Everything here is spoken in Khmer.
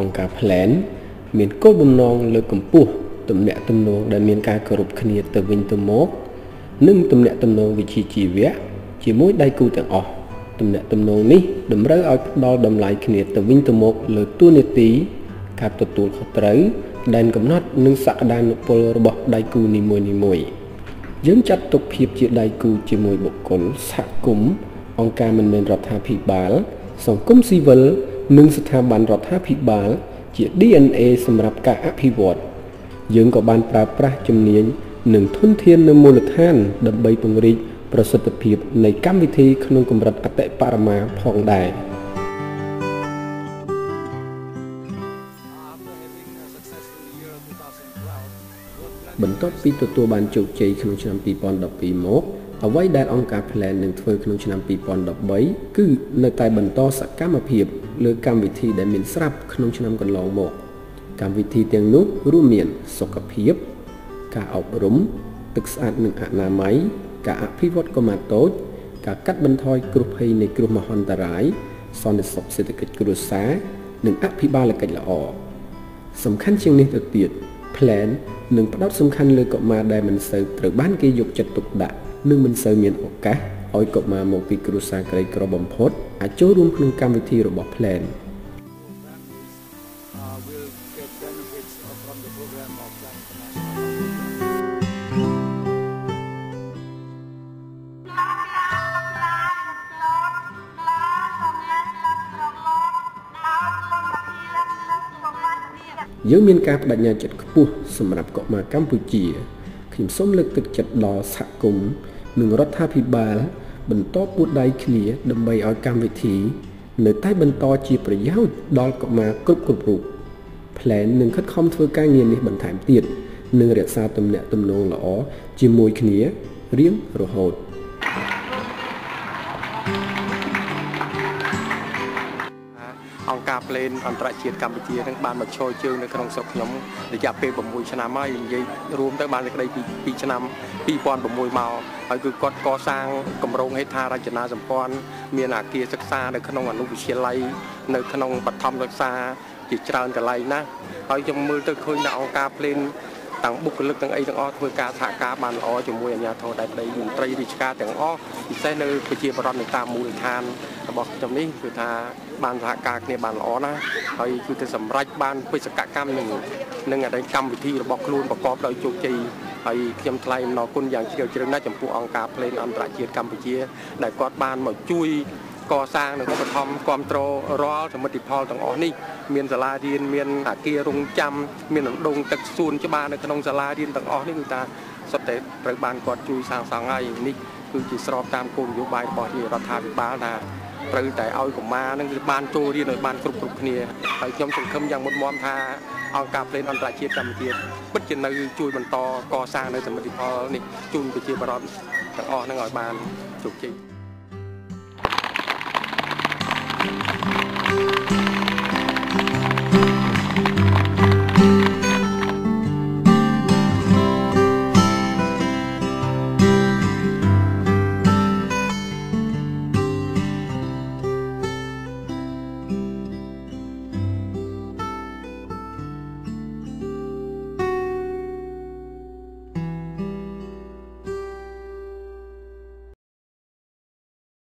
អង្គការ Plan មានគោលបំណងលើកកម្ពស់ទំនាក់ទំនងដែលមានការគោរពគ្នាទៅវិញទៅមកនិងទំនាក់ទំនងវិជ្ជាជីវៈជាមួយដៃគូទាំងអស់ទំនាក់ទំនងនេះតម្រូវឲ្យផ្ដល់តម្លៃគ្នាទៅវិញទៅមកលើតួនាទីការទទួលខុសត្រូវដែនកំណត់និងសក្តានុពលរបស់ដៃគូនីមួយៗយើងចាត់ទុកភាពជាដៃគូជាមួយបុគ្គលសហគមន៍អង្គការមិនមែនរដ្ឋាភិបាលសង្គមស៊ីវិលនិងស្ថាប័នរដ្ឋាភិបាលជា DNA សម្រាប់ការអភិវឌ្ឍយើងក៏បានប្រើប្រាស់ជំនាញនិងធនធាននៅមូលដ្ឋានដើម្បីពង្រីកប្រសិទ្ធភាពនៃកម្មវិធីក្នុងកម្រិតអតិបរមាផងដែរបន្ទាប់ពីទទួលបានជោគជ័យក្នុងឆ្នាំ2012មកអ្វីដែលអង្គការ Plan នឹងធ្វើក្នុងឆ្នាំ2013គឺនៅតែបន្តសកម្មភាពលើកម្មវិធីដែលមានស្រាប់ក្នុងឆ្នាំកន្លងមកកម្មវិធីទាំងនោះរួមមានសុខភាពការអប់រំទឹកស្អាតនិងអនាម័យការអភិវឌ្ឍកុមារតូចការកាត់បន្ថយគ្រោះភ័យនៃគ្រោះមហន្តរាយសន្តិសុខសេដ្ឋកិច្ចគ្រួសារនិងអភិបាលកិច្ចល្អសំខាន់ជាងនេះទៅទៀត Plan នឹងផ្ដោតសំខាន់លើកុមារដែលមិនសូវត្រូវបានគេយកចិត្តទុកដាក់និងមិនសូវមានឱកាសឲ្យកុមារមកពីគ្រួសារក្រីក្របំផុតអាចចូលរួមក្នុងកម្មវិធីរបស់ Plan យើងមានការបដិញ្ញាចិត្តខ្ពស់សម្រាប់កុមារកម្ពុជាខ្ញុំសូមលើកទឹកចិត្តដល់សហគមន៍និងរដ្ឋាភិបាលបន្តពួតដៃគ្នាដើម្បីឲ្យកម្មវិធីនៅតែបន្តជាប្រយោជន៍ដល់កុមារគ្រប់រូប Plan នឹងខិតខំធ្វើការងារនេះបន្ថែមទៀតនិងរក្សាទំនាក់ទំនងល្អជាមួយគ្នារៀងរហូតអង្គការ Plan អន្តរជាតិកម្ពុជានឹងបានមកឈរជើងនៅក្នុងស្រុកខ្ញុំរយៈពេល6ឆ្នាំហើយនិយាយរួមទៅបានសេចក្តីពីឆ្នាំ2006មកហើយគឺគាត់កសាងគម្រោងហេដ្ឋារចនាសម្ព័ន្ធមានអគារសិក្សានៅក្នុងអនុវិទ្យាល័យនៅក្នុងបឋមសិក្សាជាច្រើនកន្លែងណាស់ហើយខ្ញុំមើលទៅឃើញថាអង្គការ Plan ទាំងបុគ្គលិកទាំងអីទាំងអស់ធ្វើការសហការបានល្អជាមួយអាជ្ញាធរដែនដីមន្ត្រីរាជការទាំងអស់ពិសេសនៅប្រជាពលរដ្ឋនៅតាមមូលដ្ឋានរបស់ខ្ញុំនេះគឺថាបានសហការគ្នាបានល្អណាស់ហើយគឺទៅសម្រេចបានបេសកកម្មនិងអតីតកម្មវិធីរបស់ខ្លួនប្រកបដោយជោគជ័យហើយខ្ញុំថ្លែងអំណរគុណយ៉ាងជ្រាលជ្រៅណាស់ចំពោះអង្គការ Plan អន្តរជាតិកម្ពុជាដែលគាត់បានមកជួយកសាងនិងឧបត្ថម្ភគ្រប់គ្រងរាល់សមិទ្ធផលទាំងអស់នេះមានសាលារៀនមានអគាររងចាំមានអណ្ដូងទឹកសួនច្បារនៅក្នុងសាលារៀនទាំងអស់នេះគឺថាសុទ្ធតែត្រូវបានគាត់ជួយសាងសង់ហើយនេះគឺជាស្របតាមគោលនយោបាយរបស់រដ្ឋាភិបាលថាត្រូវតែឲ្យកុមារនឹងបានចូលរៀនឲ្យបានគ្រប់គ្នាហើយខ្ញុំសង្ឃឹមយ៉ាងមុតមមថាអង្គការ Plan អន្តរជាតិកម្ពុជាពិតជានៅជួយបន្តកសាងនៅសមិទ្ធផលនេះជូនប្រជាពលរដ្ឋទាំងអស់នឹងឲ្យបានជោគជ័យ